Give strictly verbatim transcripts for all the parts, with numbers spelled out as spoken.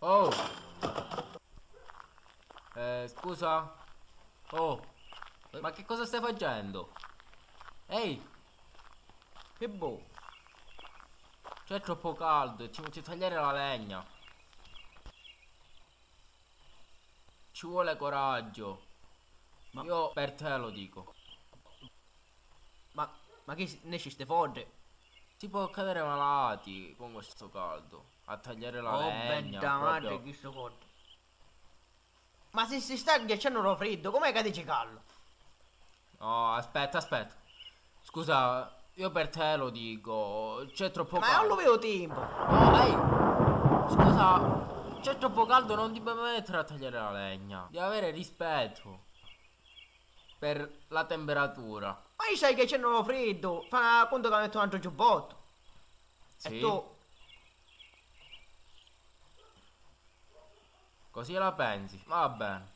Oh! Eh, scusa? Oh! Ma che cosa stai facendo? Ehi! Che boh! C'è troppo caldo e ci vuoi tagliare la legna. Ci vuole coraggio. Ma io per te lo dico. Ma, ma chi si-, nesci ste fodde? Si può cadere malati con questo caldo. A tagliare la Oh, legna, bedda madre, proprio. Chi sto fodde. Ma si si sta ghiacciannu ro friddu, com'è ca dici callu? No, aspetta, aspetta. Scusa, io per te lo dico, c'è troppo caldo. Ma non lo vedo tempo. No, ehi, scusa, c'è troppo caldo, non ti puoi mettere a tagliare la legna. Devi avere rispetto per la temperatura. Ma io stai ghiacciannu ro friddu, fa conto ca metto un altro giubbotto. Sì. E tu? Così la pensi? Va bene.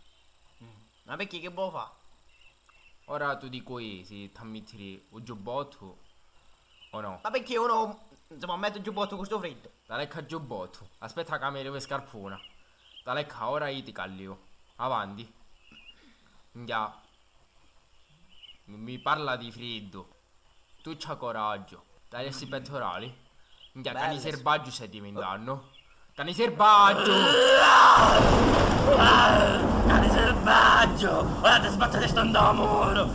Mm. Ma perché che vuoi fa? Ora tu dico io si t'ha mittiri u giubbottu o no? Ma perché uno non si può mettere il giubbotto con sto freddo? Dale ca giubbottu. Aspetta ca mi levo e scarpuna. Dale ca ora io ti callio. Avanti. Ngia. Mi parla di friddu. Tu c'ha coraggio. Dai sti pettorali. Minchia, cani selvaggiu stai diventannu. Cani selvaggiu! Cani selvaggiu! Ora ti sbattu di sto muru!